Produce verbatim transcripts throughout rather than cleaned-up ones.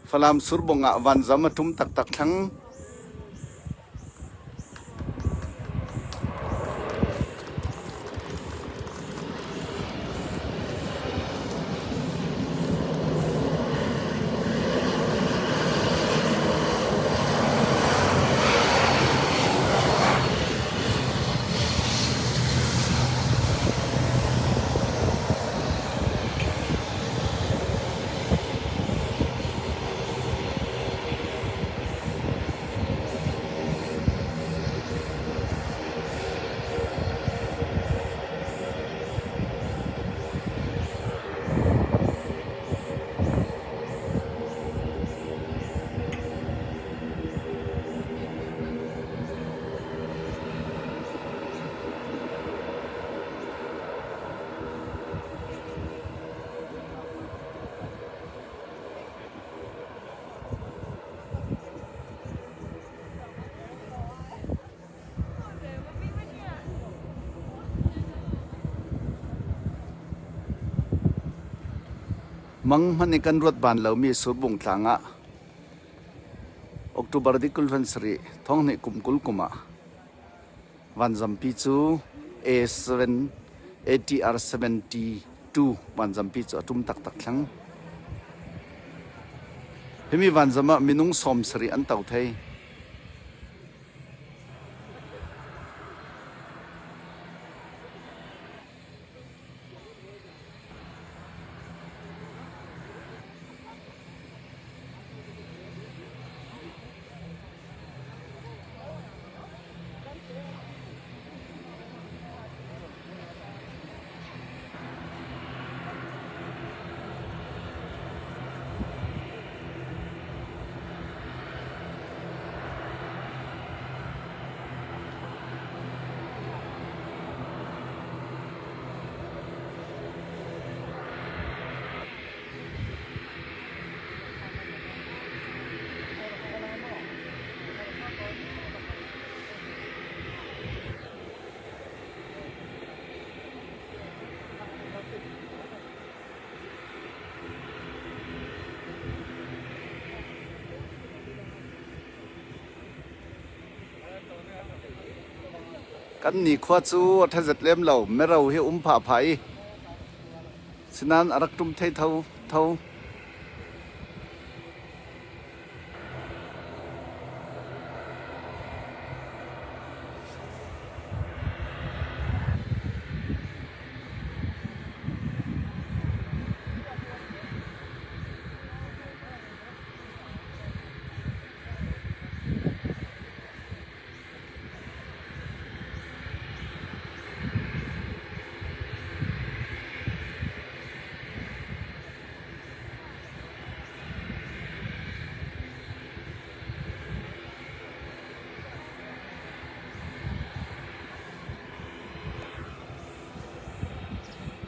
Falam surbung ah vanzam a tum taktak thlang. Mang hmanh i kan ruat ban lomi Surbung tlang ah October ni kul hleisarih, thawng hnih kum kul kum ah vanzampi cu A seven, A T R seventy two vanzampi cu a tum taktak thlang. Himi vanzam ah minung sawm sarih an to thei. Kan nikhua cu a ṭha zet lem lo, mero hi a um phapha i, sinain a rak ṭum thei tho, tho.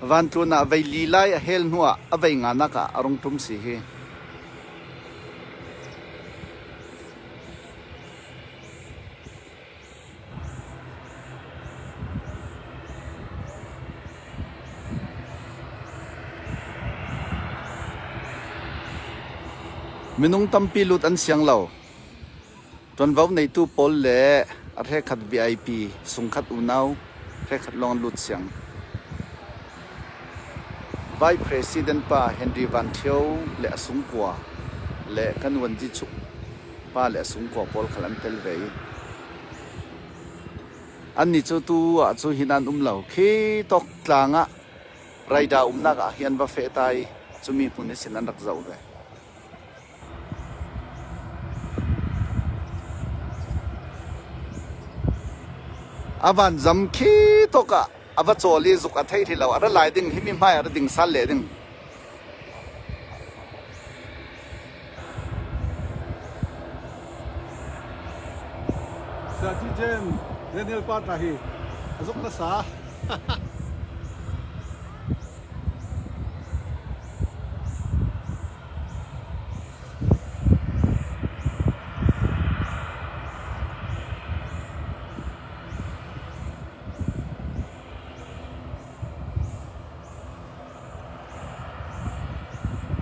Vantlun ah vei li lai a hel hnuah a vei nganak ah a rung ṭum si hi. Minung tampi lut an siang lo. Ṭuanvo neitu pawl le a hrekkhat V I P, sungkhat unau hrekkhat lawng an lut siang. Vice President pa Henry Van Thio le a sungkua le kan Wan Ji Chuk pa le a sungkua pawl khal an tel ve i, annih cu tu ah cu hin an um lo. Khi tawk tlang ah raida umnak ah hin an va feh ta i, cumi hmun ihsin an rak zoh ve. A vanzam khi tawk ah a va cawl i zuk a theih hrih lo, a ra lai ding, himi hmai a ra ding sal leh ding. Sa Ci Jen, Daniel pa ta hi a zuk na sa.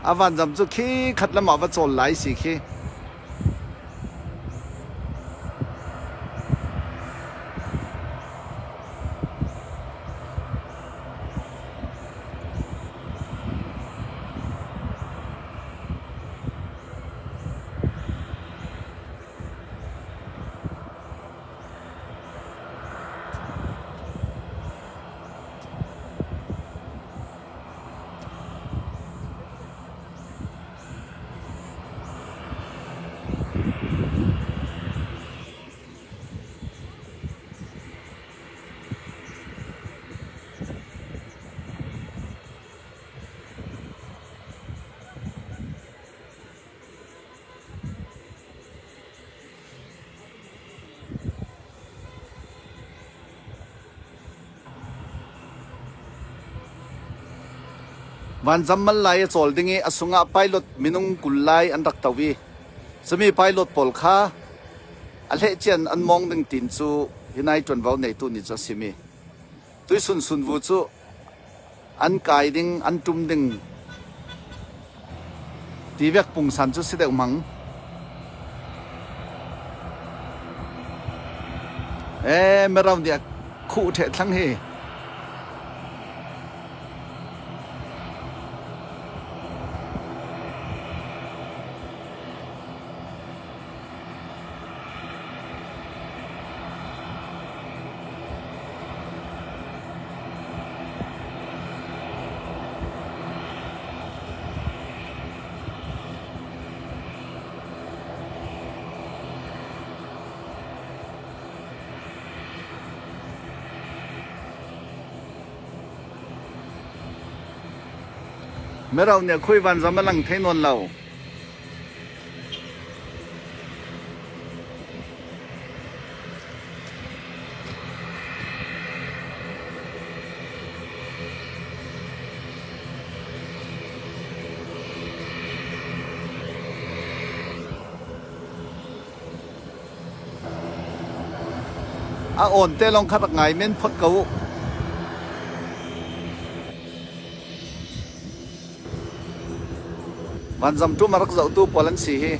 A vanzam cu khi khat lamah va cawl lai si khi. Vanzam mal lai a cawl ding i a sungah pilot minung kul lai an rak to i, cumi pilot pawl kha a hlehcian an mawng ding tin cu hi nai ṭuanvo neitu nih cu a simi. Tuisun sunvu cu an kai ding, an ṭum ding ti vek pungsan cu si deuh hmang. E, mirau nih a khuh ṭheh thlang hi. Mirau nih a khui vanzam a lang thei nawn lo. A awnte lawng kha rak ngai men phot ko uh. Vanzam ṭum a rak zohtu pawl an si hi.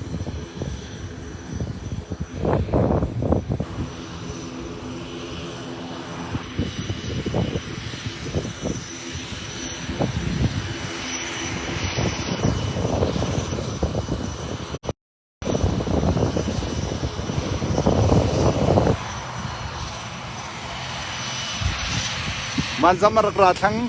Vanzam a rak ra thlang.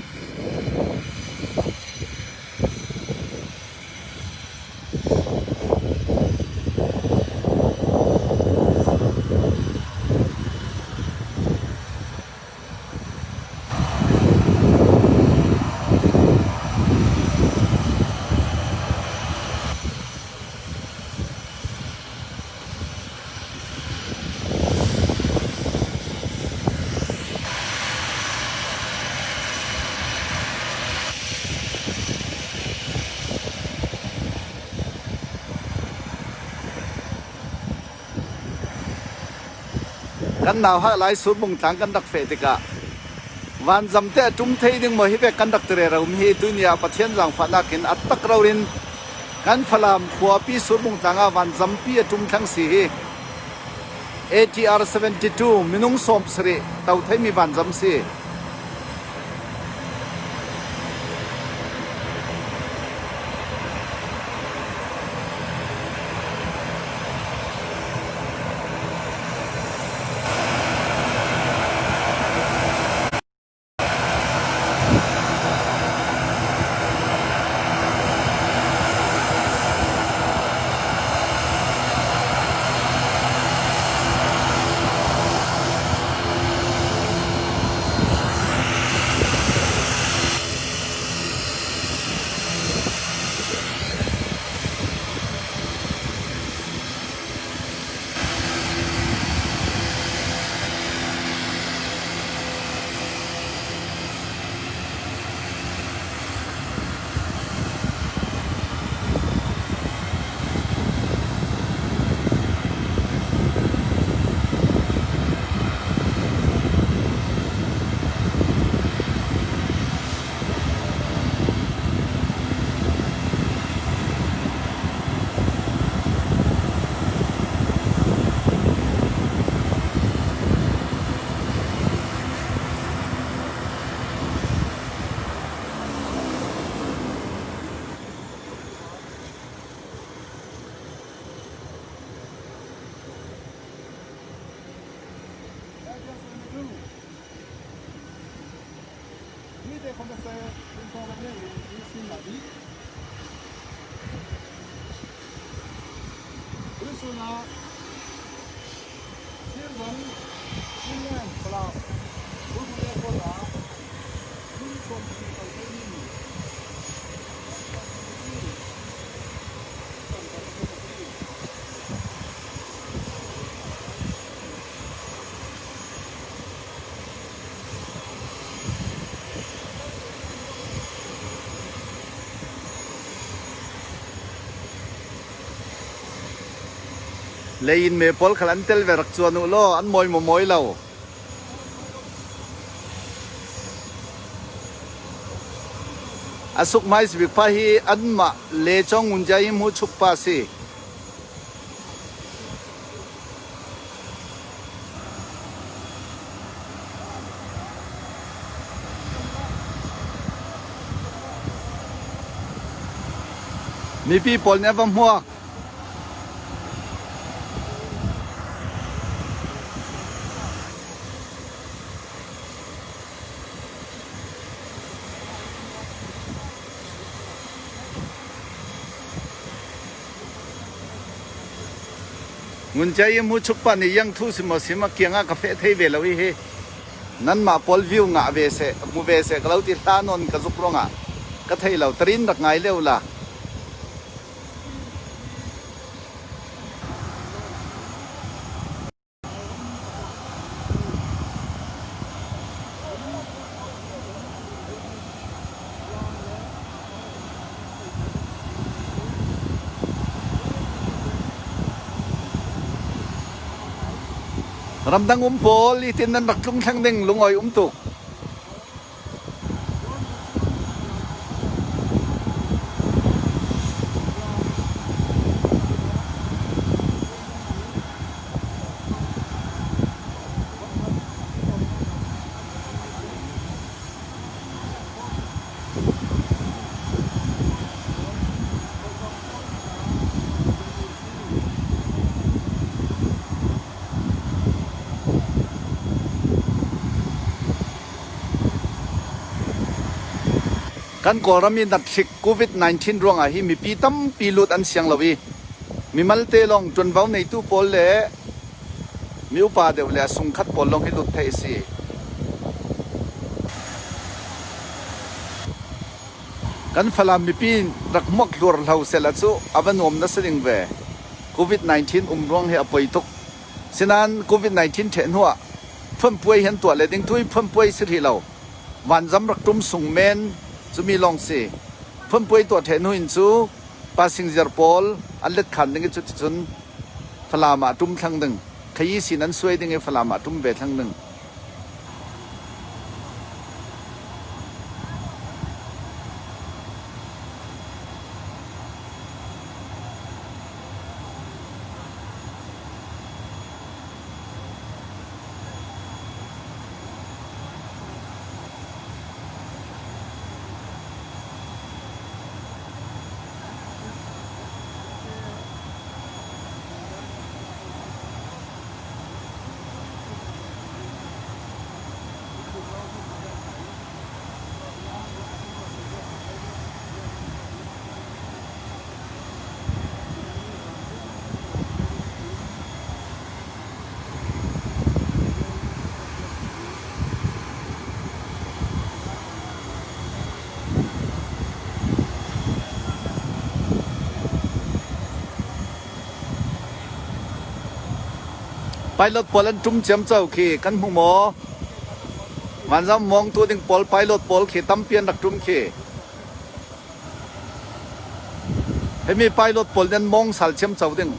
Kan nauhak lai Surbung tlang kan rak feh tikah vanzamte a ṭum thei ding maw hi vek kan rak ti rero mi hi. Tuini ah Pathian zaangfahnak in a tak rori in kan Falam khuapi Surbung tlang ah vanzampi a ṭum thlang si hi. A T R seventy two minung sawmsarih to theimi vanzam si. Leiin me pawl khal an tel ve rak cuan uh law, an mawi maw mawi lo. A suk mai si bik pha hi anmah le cawng ngun cia hi hmu chuk pa si. Mipi pawl nih a va hmuak. Ngun cia i hmu chuk pah nih, iang thu si maw si mah kiangah ka feh thei ve lo i hi. Nanmah pawl view ngah ve seh, hmu ve seh ka lo ti hla nawn ka zuk ruangah ka thei lo, tarin rak ngai leu la. Ramdang um pawl, i tin nan rak tlung thlang ding lungawi um tuk. Kan Kawlram i nat hrik covid nineteen ruangah hi mipi tampi lut an siang lo i, mimalte lawng ṭuanvo neitu pawl le mi upa deuh le a sungkhat pawl lawng hi lut theih a si. Kan Falam mipi rak hmuak hluar hlo sela cu a va nuam nasa ding ve. Covid nineteen um ruang hi a poi tuk. Sinain covid nineteen ṭheh hnuah phuanpuai hi an tuah le ding, tu hi phuanpuai si hrih lo. Vanzam rak ṭum sung men cumi lawng si. Phuanpuai tuah ṭheh hnu in cu passenger pawl an let khan ding i, cuticun Falam ah a ṭum thlang ding. Khayi sin an suai ding i Falam ah a ṭum ve thlang ding. Pilot pawl an ṭum ciamco khi kan hmu maw? Vanzam mawngtu ding pawl, pilot pawl khi tampi an rak ṭum khi. Hemi pilot pawl nih an mawng sal ciamco ding.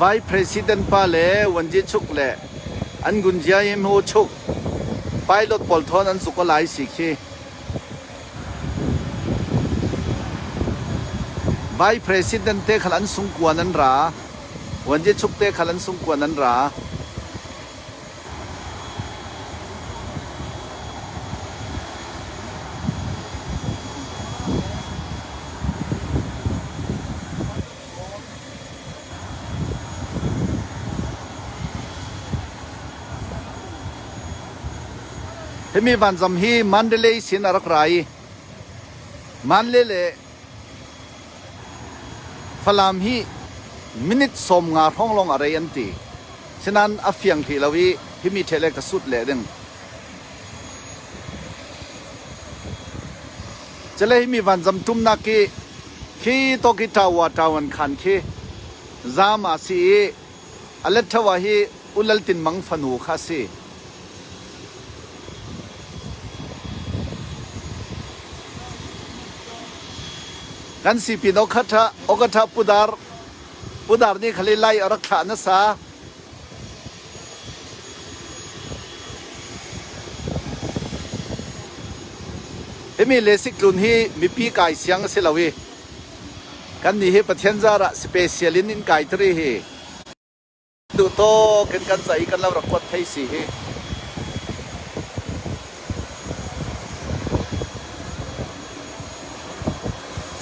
Vice President pa le Wanji Chuk le an gunjia im hu Chuk pilot pawl thawn an zuk a lai si khi. Vice President te khal an sungkuan an ra. Wanji Chuk te khal an sungkuan an ra. Hemi vanzam hi Mandalay sin a rak ra i, Mandalay le Falam hi minute sawmnga hrawng lawng a rei an ti. Sinan a fiang hrih lo i himi ṭheh le ka sut leh ding. Cele himi vanzam ṭumnak i khi tawk i ṭaua ṭauan khan khi zam a si i a let ṭheuh ah hi U Lal Tin Mang fanu kha a si. Kan sipin awkhat ṭha, awkhat ṭha pudar, pudar nih khal i lai a rak thlah nasa. Himi lesik tlun hi mipi kai siang a si lo i kannih hi Pathian zarah special in in kai tiri hi. Duh tawk in kan zah i kan lo rak kuat thei si hi.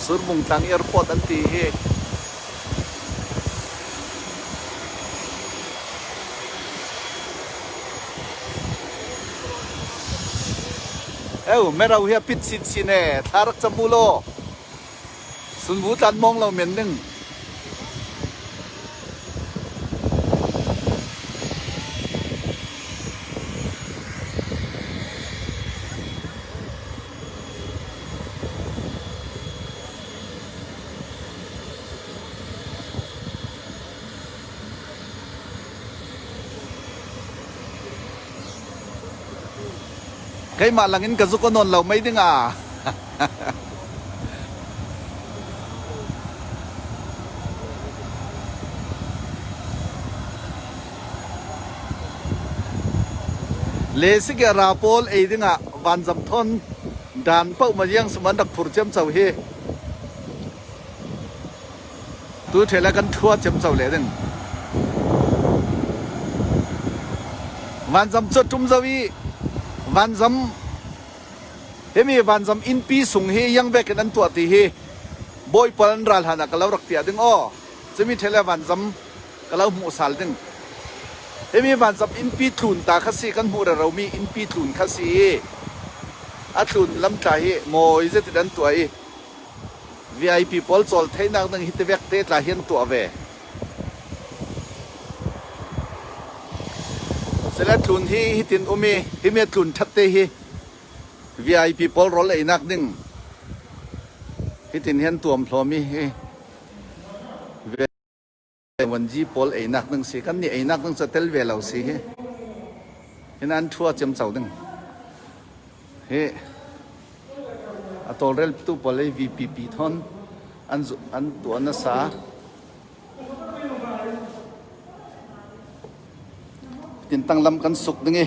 Surmung tlang airport an ti hi. Eu, merau hi a pit sin sin e, thla rak cam u law. Sunbu tlan mawng lo men ding. Keimah langin ka zuk aw nawn lo mai ding a. Lesik a ra pawl ei dingah vanzam thawn dan pauh ma ziang sum an rak phur ciamco hi. Tu ṭheh le kan ṭhuat ciamco leh ding. Vanzam cu a ṭum zo i vanzam, himi vanzam innpi sung hi ziang vekin an tuah ti hi bawi pawl an ra hlan ah ka lo rak piah ding aw. Cumi ṭheh le vanzam ka lo hmuh sal ding. Himi vanzam innpi tlun ta kha si, kan hmuh rero mi innpi tlun kha si i a tlun lam tla hi mawi zetin an tuah i V I P pawl cawl theinak ding hi tivek te tla hi an tuah ve. Sele tlun hi hitin um i himi a tlun ṭhat te hi V I P pawl rawl einak ding hitin hi an tuam hlawm i hi. Wanji pawl einak ding si, kannih einak ding cu a tel ve lo si hi. Hi nan ṭhuat ciamco ding. Hi a tawlreltu pawl ei V P P thawn an zu-, an tuah nasa. Tin tanglam kan suk ding i.